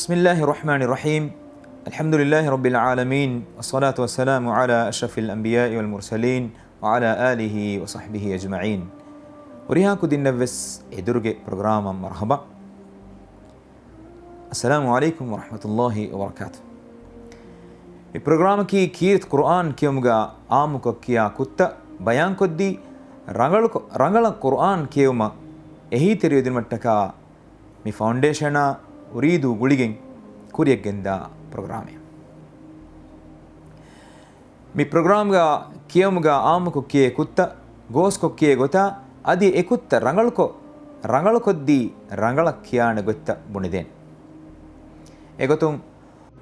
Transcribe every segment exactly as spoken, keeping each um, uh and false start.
بسم الله الرحمن الرحيم. الحمد لله رب العالمين، والصلاة والسلام على أشرف الأنبياء والمرسلين، وعلى آله وصحبه أجمعين. ހުރިހާ ކުދިންނަށްވެސް އެދުރުގެ ޕްރޮގްރާމަށް މަރުޙަބާ. އައްސަލާމު ޢަލައިކުމް ވަރަޙްމަތުﷲި ވަބަރަކާތު. މި ޕްރޮގްރާމަކީ ކީރިތި ޤުރުއާން ކިޔުމުގަ ޢާއްމުކޮށް ކިޔާ ކުށްތައް ބަޔާންކޮށްދީ، ރަނގަޅުކޮ-، ރަނގަޅަށް ޤުރުއާން ކިޔެވުމަށް އެހީތެރިވެދިނުމަށްޓަކާ މި ފައުންޑޭޝަނާ އުރީދޫ ގުޅިގެން ކުރިޔަށްގެންދާ ޕްރޮގްރާމެއް. މި ޕްރޮގްރާމްގަ ކިޔެވުމުގަ ޢާއްމުކޮށް ކިޔޭ ކުށްތައް، ގޯސްކޮށް ކިޔޭ ގޮތާ، އަދި އެ ކުށްތައް ރަނގަޅުކޮށް، ރަނގަޅުކޮށްދީ، ރަނގަޅަށް ކިޔާނެ ގޮތްތައް ބުނެދޭނެ. އެގޮތުން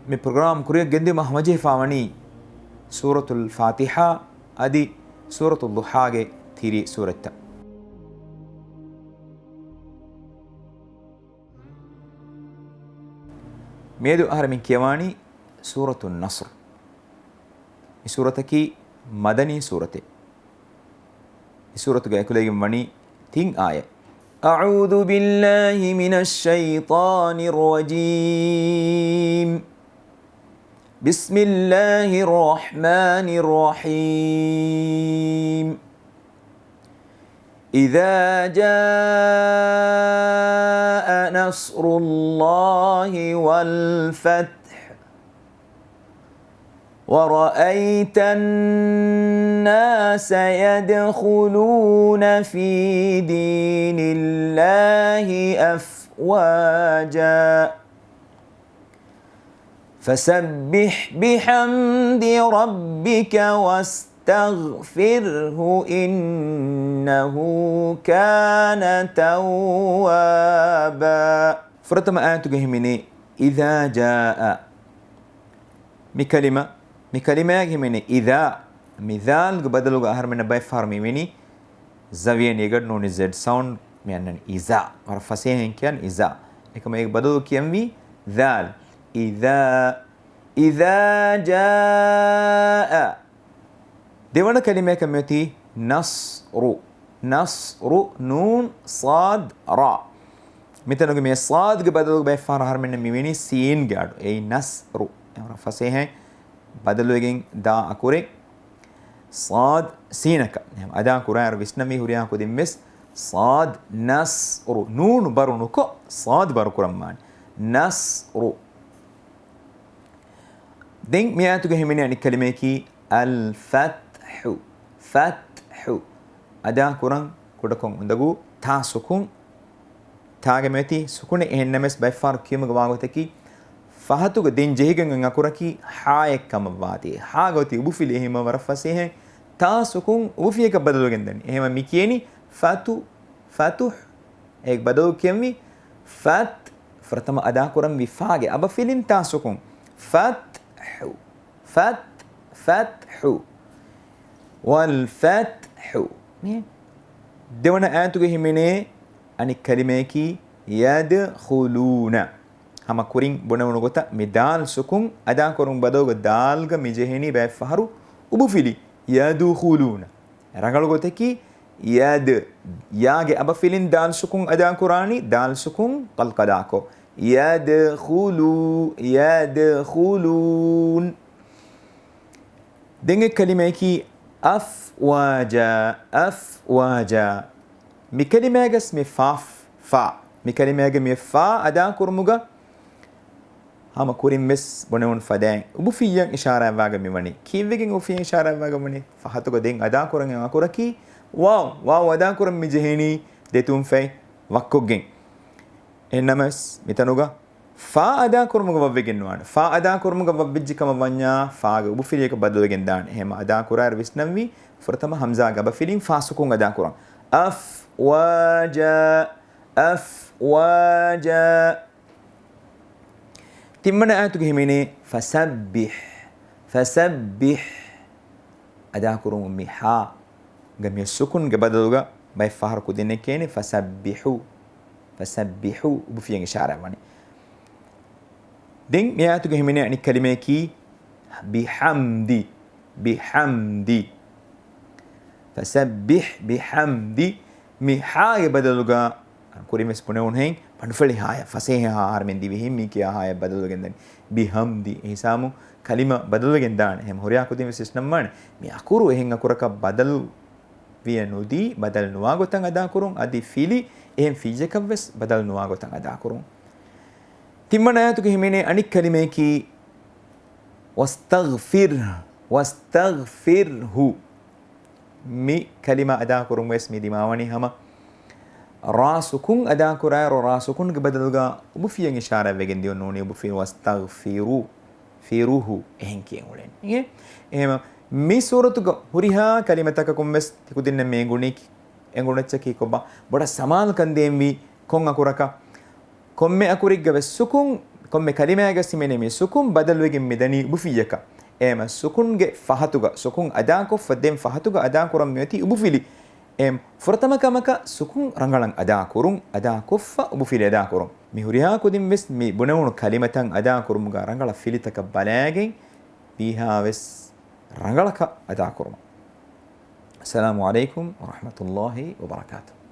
މި ޕްރޮގްރާމް ކުރިޔަށް ގެންދިއުމަށް ހަމަޖެހިފާވަނީ ސޫރަތުލް ފާތިޙާ އަދި ސޫރަތު ޟުޙާގެ ތިރީ ސޫރަތްތައް. މިއަދު އަހަރެމެން ކިޔަވާނީ ސޫރަތު ނަޞްރު. މި ސޫރަތަކީ މަދަނީ ސޫރަތެއް. މި ސޫރަތުގެ އެކުލެވިގެން ވަނީ ތިން އާޔަތް. أعوذ بالله من الشيطان الرجيم. بسم الله الرحمن الرحيم. إذا جاء نصر الله والفتح ورأيت الناس يدخلون في دين الله أفواجا فسبح بحمد ربك واستغفره إنه كان توابا. ފުރަތަމަ އާޔަތުގެ ހިމެނޭ إذا جاء. މި ކަލިމަ، މި ކަލިމާގެ ހިމެނޭ إذا. މި ޛާލްގެ ބަދަލުގަ އަހަރުމެންނަށް ބައެއް ފަހަރު މި ވިނީ ޒަވިޔަ ނިގަނޑު ނޫނި ޒެޑް ސައުންޑް މި އަންނަނީ އިޒާ. ވަރަށް ފަސޭހައިން ކިޔަން އިޒާ. އެކަމަ އޭގެ ބަދަލު ކިޔަންވީ ޛާލް. إذا، إذا جاء. ދެވަނަ ކަލިމަޔަކަށް މިއޮތީ ނަޞްރު. ނަޞްރު، ނޫން، ޞާދް، ރާ. މިތަނުގެ މި ޞާދްގެ ބަދަލުގަ ބައެއް ފަހަރު އަހަރުމެންނަށް މި ވިނީ ސީންގެ އަޑު. އެއީ ނަޞްރު. އެ ވަރަށް ފަސޭހައިން ބަދަލުވެގެން ދާ އަކުރެއް ޞާދް ސީނަކަށް. އެހެން އަދާ ކުރާއިރު ވިސްނަންވީ ހުރިހާ ކުދިން ވެސް ޞާދް ނަޞްރު. ނޫނު ބަރު ނުކޮށް ޞާދް ބަރު ކުރަން ވާނެ. ނަޞްރު. ދެން މި އާޔަތުގެ ހިމެނޭ އަނެއް ކަލިމަޔަކީ އަލް ފަތްޙު. ފަތްޙު. އަދާ ކުރަން ކުޑަކޮށް އުނދަގޫ ތާ ސުކުން. ތާގެ މިއޮތީ ސުކުނެއް އެހެންނަމަވެސް ބައެއްފަހަރު ކިޔުމުގެ ވާގޮތަކީ ފަހަތުގަ ދެން ޖެހިގެން އޮތް އަކުރަކީ ހާއެއް ކަމަށް ވާތީ. ހާގަ އޮތީ އުބުފިލި އެހީމަ ވަރަށް ފަސޭހައިން ތާ ސުކުން އުބުފިޔަކަށް ބަދަލުވެގެން ދަނީ. އެހެމަ މި ކިޔެނީ ފަތު، ފަތު. އޭގެ ބަދަލު ކިޔަންވީ ފަތް. ފުރަތަމަ އަދާ ކުރަންވީ ފާގެ އަބަފިލިން ތާ ސުކުން. ފަތްޙު. ފަތް، ފަތްޙު. ވަލް ފަތްޙު. މި ދެވަނަ އާޔަތުގެ ހިމެނޭ އަނެއް ކަލިމަޔަކީ ޔަދްޚުލޫނަ. ހަމަ ކުރިން ބުނެވުނު ގޮތަށް މި ދާލް ސުކުން އަދާ ކުރުން ބަދަލުގަ ދާލްގަ މި ޖެހެނީ ބައެއް ފަހަރު އުބުފިލި. ޔަދުޚުލޫނަ. ރަނގަޅު ގޮތަކީ ޔަދް، ޔާގެ އަބަފިލިން ދާލް ސުކުން އަދާ ކުރާނީ، ދާލް ސުކުން ޤަލްޤަލާކޮށް. ޔަދްޚުލޫ، ޔަދްޚުލޫން. ދެން އެއް ކަލިމަޔަކީ އަފްވާޖާ، އަފްވާޖާ. މި ކަލިމަޔަގަސް މި ފާ، ފާ. މި ކަލިމަޔަގެ މި ފާ އަދާ ކުރުމުގަ ހަމަ ކުރިން ވެސް ބުނެވުނު ފަދައިން އުބުފިއްޔަށް އިޝާރާތްވާގެން މިވަނީ. ކީއްވެގެން އުބުފިއްޔަށް އިޝާރާތްވާގެން ވަނީ؟ ފަހަތުގަ ދެން އަދާކުރަން އަކުރަކީ ވާވް. ވާވް އަދާކުރަން މި ޖެހެނީ ދެތުން ފަތް ވައްކޮށްގެން. އެހެންނަމަވެސް މިތަނުގަ ފާ އަދާކުރުމުގަ ވައްވެގެން ނުވާނެ. ފާ އަދާކުރުމުގަ ވައްވެއްޖެ ކަމަށް ވަންޏާ ފާގެ އުބުފިލިއަކަށް ބަދަލުވެގެން ދާނެ. އެހެމަ އަދާކުރާއިރު ވިސްނަންވީ ފުރަތަމަ ހަމްޒާގެ އަބަފިލިން ފާ ސުކުން އަދާކުރަން. އަފްވާޖާ، އަފްވާޖާ. ތިންވަނަ އާޔަތުގެ ހިމެނޭ ފަސައްބިޙް، ފަސައްބިޙް. އަދާކުރުމުން މި ހާ ގަ މި ސުކުންގެ ބަދަލުގަ ބައެއް ފަހަރު ކުދިންނެއް ކޭނެ ފަސައްބިޙު، ފަސައްބިޙު އުބުފިޔަން އިޝާރާތް ވަނީ. ދެން މި އާޔަތުގެ ހިމެނޭ އަނެއް ކަލިމަޔަކީ ބިޙަމްދި، ބިޙަމްދި. ފަސައްބިޙް ބިޙަމްދި. މި ހާގެ ބަދަލުގަ ކުރިން ވެސް ބުނެވުނުހެން އަންފަޅި ހާޔަށް، ފަސޭހަ ހާ އަހަރުމެން ދިވެހިން މީކިޔާ ހާޔަށް ބަދަލުވެގެން ދަނީ. ބިހަމްދި. އެހިސާމު ކަލިމަ ބަދަލުވެގެން ދާނެ. އެހެން ހުރިހާ ކުދިން ވެސް ވިސްނަންވާނެ. މި އަކުރު އެހެން އަކުރަކަށް ބަދަލު ވިޔަ ނުދީ، ބަދަލު ނުވާ ގޮތަށް އަދާކުރުން، އަދި ފިލި އެހެން ފިއްޔަކަށް ވެސް ބަދަލު ނުވާ ގޮތަށް އަދާކުރުން. ތިންވަނަ އާޔަތުގެ ހިމެނޭ އަނެއް ކަލިމަޔަކީ، ވަސްތަޣްފިރް، ވަސްތަޣްފިރްހު. މި ކަލިމަ އަދާކުރުން ވެސް މި ދިމާވަނީ ހަމަ ރާ ސުކުން އަދާކުރާއިރު، ރާ ސުކުންގެ ބަދަލުގަ އުބުފިއްޔަށް އިޝާރާތްވެގެން ދިޔުން ނޫނީ އުބުފި، ވަސްތަޣްފިރު، ފިރުހު އެހެން ކިޔެން އުޅެނީ. އެހެން މި ސޫރަތުގަ ހުރިހާ ކަލިމަތަކަކުން ވެސް ތިކުދިންނަށް މި އެނގުނީ، އެނގުނައްޗަކީ ކޮބާ؟ ބޮޑަށް ސަމާލުކަން ދޭންވީ ކޮން އަކުރަކަށް؟ ކޮންމެ އަކުރެއްގަ ވެސް ސުކުން، ކޮންމެ ކަލިމާގަ ހިމެނޭ މި ސުކުން ބަދަލުވެގެން މިދަނީ އުބުފިއްޔަކަށް. އެހެން ސުކުންގެ ފަހަތުގަ، ސުކުން އަދާކޮށްފަ ދެން ފަހަތުގަ އަދާކުރަން މިއޮތީ އުބުފިލި. އެހެން ފުރަތަމަ ކަމަކަށް ސުކުން ރަނގަޅަށް އަދާކުރުން، އަދާކޮށްފަ އުބުފިލި އަދާކުރުން. މި ހުރިހާ ކުދިން ވެސް މި ބުނެވުނު ކަލިމަތައް އަދާކުރުމުގަ ރަނގަޅަށް ފިލިތަކަށް ބަލައިގެން ވީހާވެސް ރަނގަޅަކަށް އަދާކުރުމަށް. އައްސަލާމު ޢަލައިކުމް ވަރަޙްމަތުﷲ ވަބަރަކާތުހު.